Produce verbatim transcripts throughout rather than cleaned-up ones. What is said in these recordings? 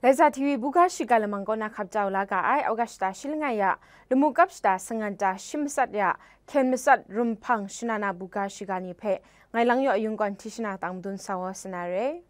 Laiza T V buga shiga lamang kaw na hkap jau la ga ai, August shata shi langai ya, lamu kap shata sangan ta shi matsat ya, hkyen matsat, rumhpang, shanana buga shiga ni hpe, ngai Lang Yaw Ayung kaw Tishina tang madun sa wa sa na re.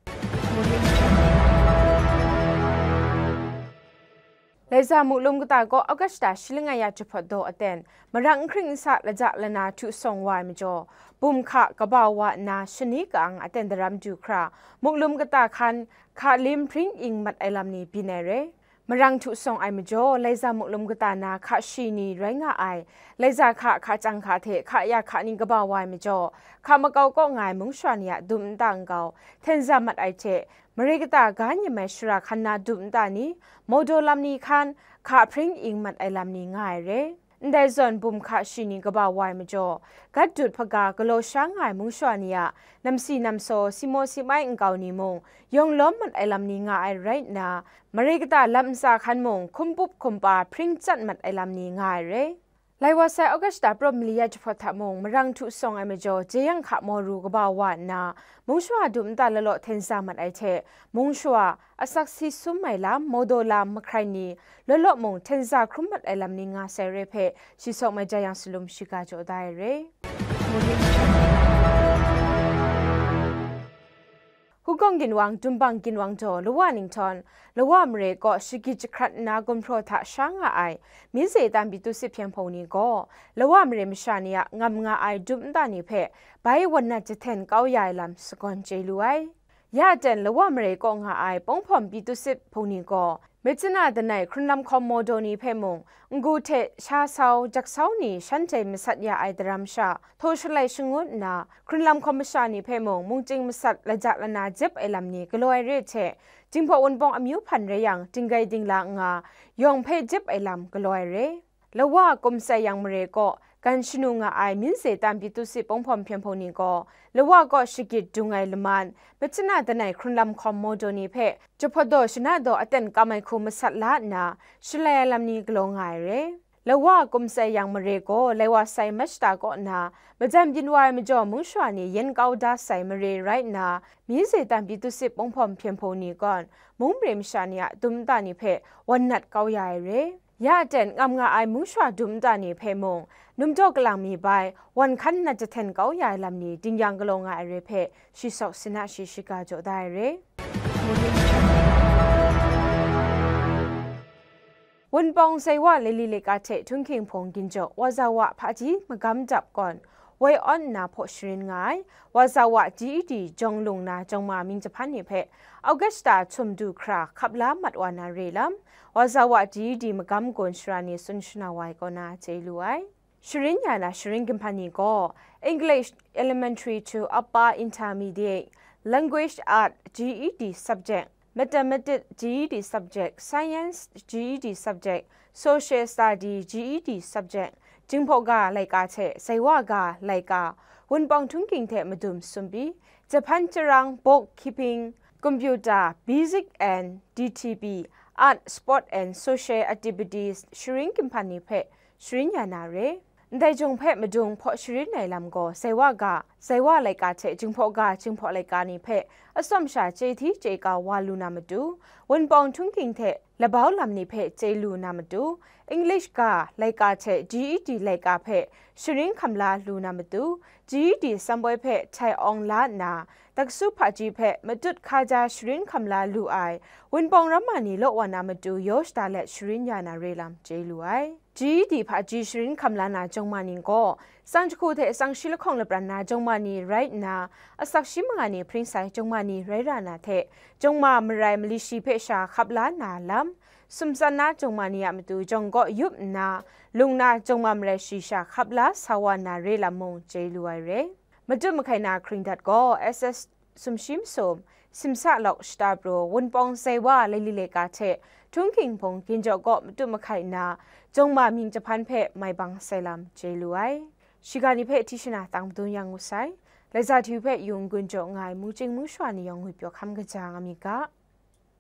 Laiza Muklum kata kaw August shata shi langai ya jahpawt daw aten, marang n hkring n sa laja lana htu sawng wa ai majaw, bum hka kaba wa nna shani ka-ang aten daram du hkra, Muklum kata hkan hka lim hpring ing mat ai lam ni byin ai re. Marang htu sawng ai majaw, Laiza Muklum kata na hka shi ni rai nga ai, Laiza hka hka chyang hka hte hka ya hka ni kaba wa ai majaw, hka makau kaw nga ai mung shara ni a dum nta nkau, hten za mat ai hte, mare kata ga nyim ai shara hkan na dum nta ni, maudaw lam ni hkan, hka hpring ing mat ai lam ni nga ai re. Ndai zawn bum hka shi ni kaba wa ai majaw, gat dut hpaga galaw sha nga ai mung shara ni a namsi namsaw, simo simai nkau ni mung yawng lawm mat ai lam ni nga ai rai nna, mare kata lam ntsa hkan mung hkum pup hkum pa hpring chyat mat ai lam ni nga ai re. Lai wa sai August shata prawp mali ya jahpawt hta mung marang htu sawng ai majaw, jeyang hka mawru kaba wa nna, mung shara dum nta lalaw hten za mat ai hte, mung shara asak si sum ai lam, maudaw lam, mahkrai ni, law law mung hten za hkrum mat ai lam ni nga sai re hpe, shi sawk mai ja yang salum shiga jaw da ai re. Hukawng ginwang, Dumbang ginwang daw, Lawa Ninghtawng, Lawa mare kaw shagit jahkrat nna gumhpraw hta sha nga ai, Minze Tam Pyi Tu Sit Hpyen Hpung ni gaw, Lawa mare masha ni a ngam nga ai dum nta ni hpe bai wan nat jahten kau ya ai lam sagawn chye lu ai. Ya aten Lawa mare kaw nga ai Pawng Hpawm Pyi Tu Sit Hpung ni gaw, Myitkyina danai hkrunlam hkawm maudaw ni hpe mung, n-gu hte sha sau, jak sau ni shanhte masat ya ai daram sha, htaw shalai shangun nna, hkrunlam hkawm masha ni hpe mung, mungchying masat laja lana jep ai lam ni galaw ai re hte, Jinghpaw Wunpawng amyu hpan rai yang, dinggai dingla n nga, yawng hpe jep ai lam galaw ai re. Lawa kum tsai yang mare kaw gan shanu nga ai Minze Tam Pyi Tu Sit Pawng Hpawm Hpyen Hpung ni gaw, Lawa kaw shagit dung ai laman, Myitkyina danai hkrunlam hkawm maudaw ni hpe jahpawt daw shana daw aten kam ai hku masat la nna, shalai ai lam ni galaw nga ai re. Lawa kum tsai yang mare gaw, lai wa sai March shata kaw na, majan byin wa ai majaw, mung shara ni yen kau da sai mare rai nna, Minze Tam Pyi Tu Sit Pawng Hpawm Hpyen Hpung ni gaw, mung mare masha ni a dum nta ni hpe wan nat kau ya ai re. Ya aten ngam nga ai mung shara dum nta ni hpe mung, numdaw kalang mi bai, wan hkan nat jahten kau ya ai lam ni dingyang galaw nga ai re hpe, shi sawk sina shi shiga jaw da ai re. Wunpawng Zaiwa Laili Laika hte Htunghking Hpung Ginjaw Wazawa Hpaji Magam Dap kawn woi awn nna hpaw sharin nga ai, Wazawa G E D jawng lung na jawng ma mying jahpan ni hpe August shata htum du hkra hkap la mat wa na re lam, Wazawa G E D magam gun shara ni tsun shana wa ai kaw na chye lu ai. Sharin ya na sharin ginhpan ni gaw, English Elementary to Upper Intermediate, Language Art G E D subject, Mathematics G E D subject, Science G E D subject, Social Study G E D subject, Jinghpaw ga laika hte Zaiwa ga laika, Wunpawng Htunghking hte Madum Sumbi, Jahpan Jarang, Bookkeeping, Computer, Basic and D T B, Art, Sport and Social Activities sharin ginhpan ni hpe sharin ya na re. Ndai jawng hpe madung hpaw sharin ai lam gaw, Zaiwa ga, Zaiwa laika hte Jinghpaw ga, Jinghpaw laika ni hpe atsawm sha chye hti chye kau wa lu na matu, Wunpawng Htunghking hte labau lam ni hpe chye lu na matu, English ga, laika hte G E D laika hpe sharin hkam la lu na matu, G E D samboi hpe htai awng la nna, Taksu Hpaji hpe matut hkaja sharin hkam la lu ai, Wunpawng ramma ni law wa na matu yaw shada let sharin ya na re lam chye lu ai. G E D hpaji sharin hkam la na jawng ma ni gaw, tsang jahku hte tsang shi lahkawng lapran na jawng ma ni rai nna, asak shi manga ni hpring sai jawng ma ni rai ra na hte, jawng ma marai mali shi hpe sha hkap la na lam, sumtsan na jawng ma ni a matu jawng kaw yup nna, lung na jawng ma marai shi sha hkap la sa wa na re lam mung chye lu ai re. Matu mahkai na hkring dat gaw S S sumshi masum, simsa lawk shata pru, Wunpawng Zaiwa Laili Laika hte Htunghking Hpung Ginjaw kaw matu mahkai nna, jawng ma mying jahpan hpe mai bang sai lam chye lu ai. Shiga ni hpe Tishina tang madun yang ngut sai. Laiza T V hpe yung gun jaw nga ai mungchying mung shara ni yawng ngwi pyaw hkam kaja nga mi ga.